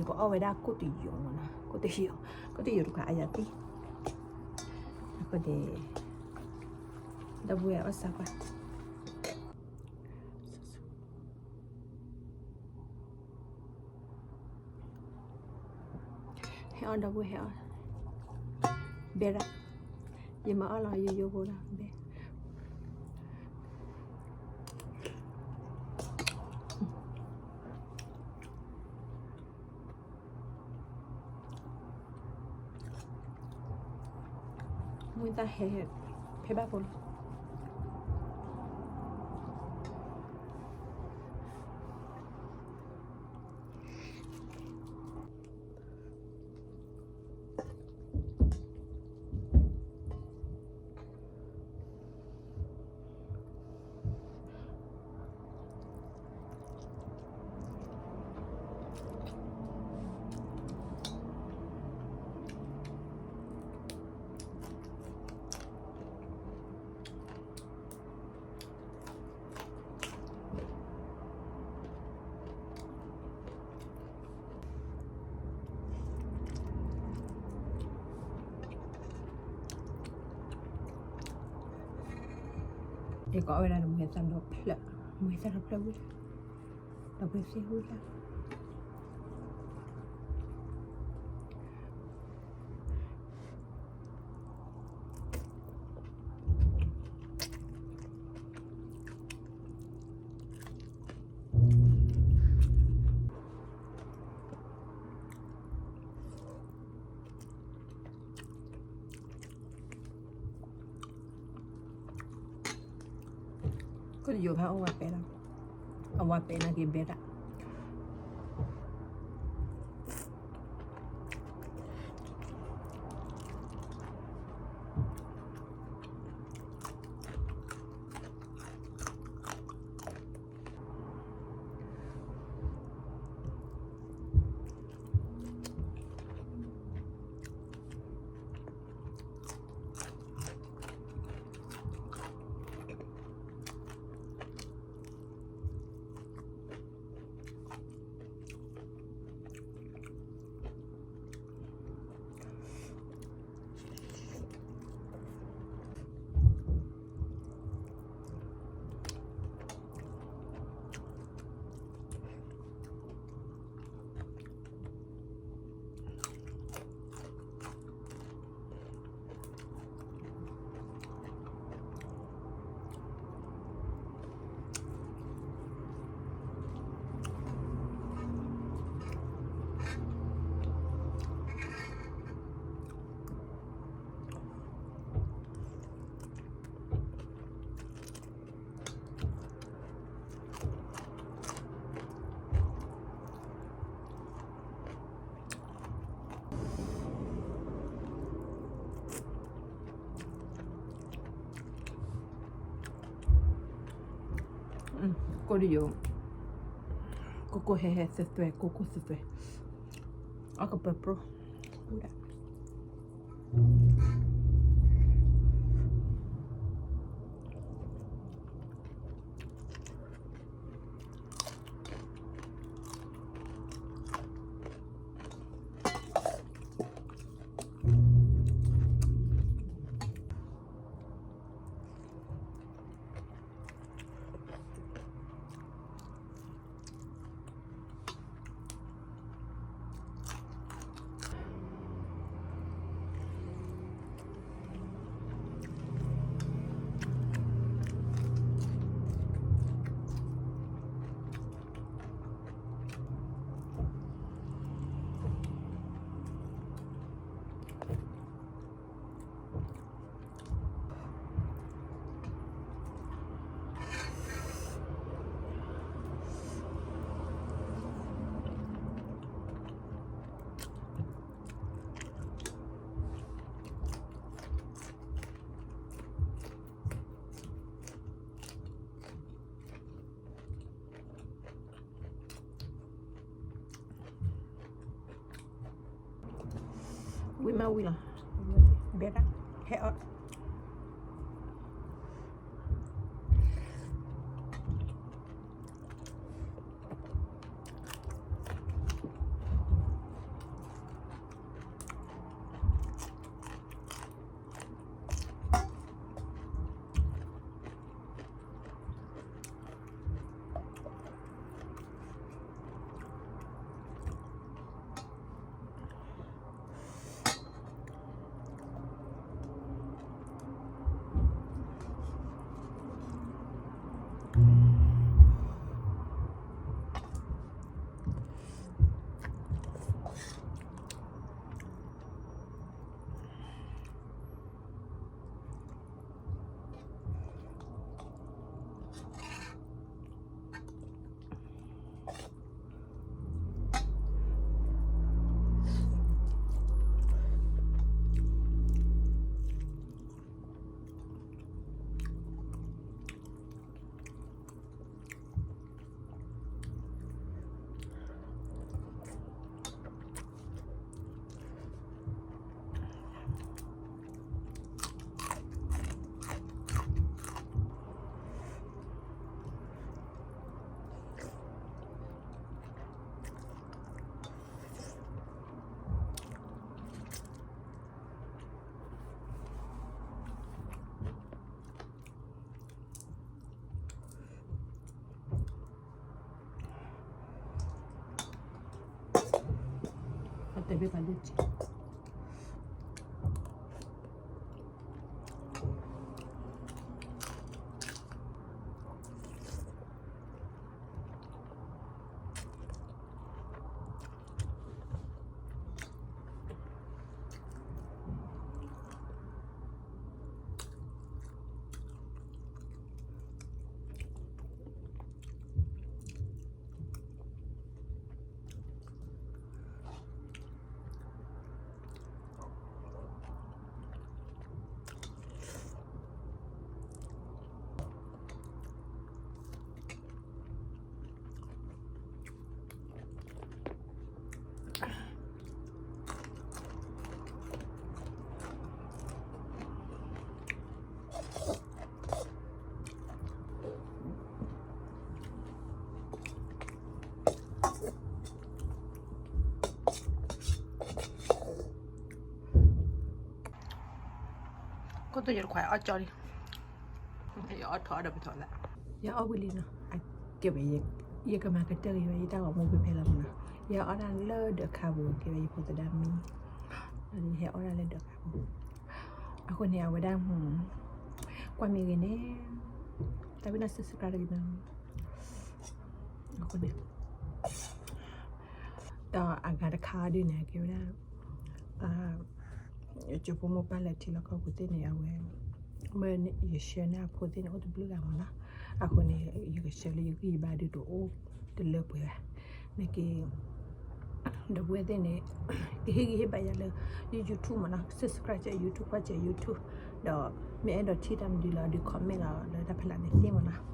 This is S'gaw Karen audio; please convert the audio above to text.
ပအီၣ်ဝဲဒၣ်ကိၣ်တယိာ်မနီၤ, ကိၣ်တယိာ်, ကိၣ်တယိာ်တခါအယၤသံ, အဃိန့ၣ် ဒီပုၢ်ဝဲၢ်အီၣ်စၢ်ပှၤ ဟဲအီၣ်ဒီပုၢ်ဝဲၢ်ဟဲအီၣ်, ဘဲဒၣ်, ယမၤအီၣ်လီၤယိယိဖိလီၤ, ဘဲ မုၢ်သၣ်ဟဲ ဖဲဘၣ်ဖိလီၤ. ယကအီၣ်ဝဲဒၣ်ဒီးမုၢ်ဟဲသၣ်ဒီဖျၢၣ်, မုၢ်ဟဲသၣ်ဒီဖျၢၣ်ဝံၤ, ဒီးပသ့ၣ်ဝံၤလၢ ကယိၤဖးအဝဲပဲလီၤ, အဝဲပဲနာ်က့ဘဲဒၣ်. ကိၣ်တယိာ်, ကိၢ်ကိၢ်ဟဲဟဲသွဲသွဲ, ကိၢ်ကိၢ်သွဲသွဲ, အီၣ်ကပၢၤပြိၢ်, ဝံၤဒၣ်. ဝံၤမးဝံၤလီၤ, ဘဲဒၣ်, ဟဲအီၣ်. ဘ့ၣ်ပာ်လၢ ခိၣ်သူယတခွါအီၣ်ကၠီလံ, ယအီၣ်ထီၣ်ဒီးပထီၣ်သး, ယအီၣ်ဝံၤလံနီၤ, အကဲဝဲ, ယကမၤကတၢၢ်က့ၤဝဲ ယတၢ်ဂီၤမူဖဲဖဲလီၤမနီၤ, ယအီၣ်ဒၣ်လၢဒၢးခါပူၤ ကဲဝဲယဖိသဒါမံ, ဟဲအီၣ်ဒၣ်လၢဒၢးခါပူၤ, အဃိန့ၣ် အဝဲဒၣ် ကွၢ်မ့ၢ်ဂ့ၤန့ၣ်, တၢ်ဝံၣ်နီၢ် subscribe တဂ့ၤမနီၤ, အဃိန့ၣ် ဒီးအဂၤတခါဒ်န့ၣ် ကဲဝဲဒၣ် ယကၠိဖိမိၢ်ပၢ်လၢထံလီၢ်ကီၢ်ပူၤသ့ၣ်န့ၣ် အဝဲ မ့ၢ်ယ share န့ၢ်အဖိသ့ၣ်န့ၣ် အိၣ်တဘျုးဂၤမနီၤ, အဃိန့ၣ် ယက share လၢယဂံၢ်ယဘါဒုးတအိၣ်တလၢပှဲၤဘၣ်, နာ်က့ ဒီပုၢ်ဝဲၢ်သ့ၣ်န့ၣ် ကဟ့ၣ်ဂံၢ်ဟ့ၣ်ဘါယၤလၢ ယ YouTube မနီၤ, subscribe ကၢ YouTube, ကွၢ်ကၢ YouTube, ဒီးမ့ၢ်အဲၣ်ဒိးထံၣ်တၢ်မနုၤလီၤဒုး comment လီၤလၢတၢ်ဖီလာ်န့ၣ်သ့မနီၤ.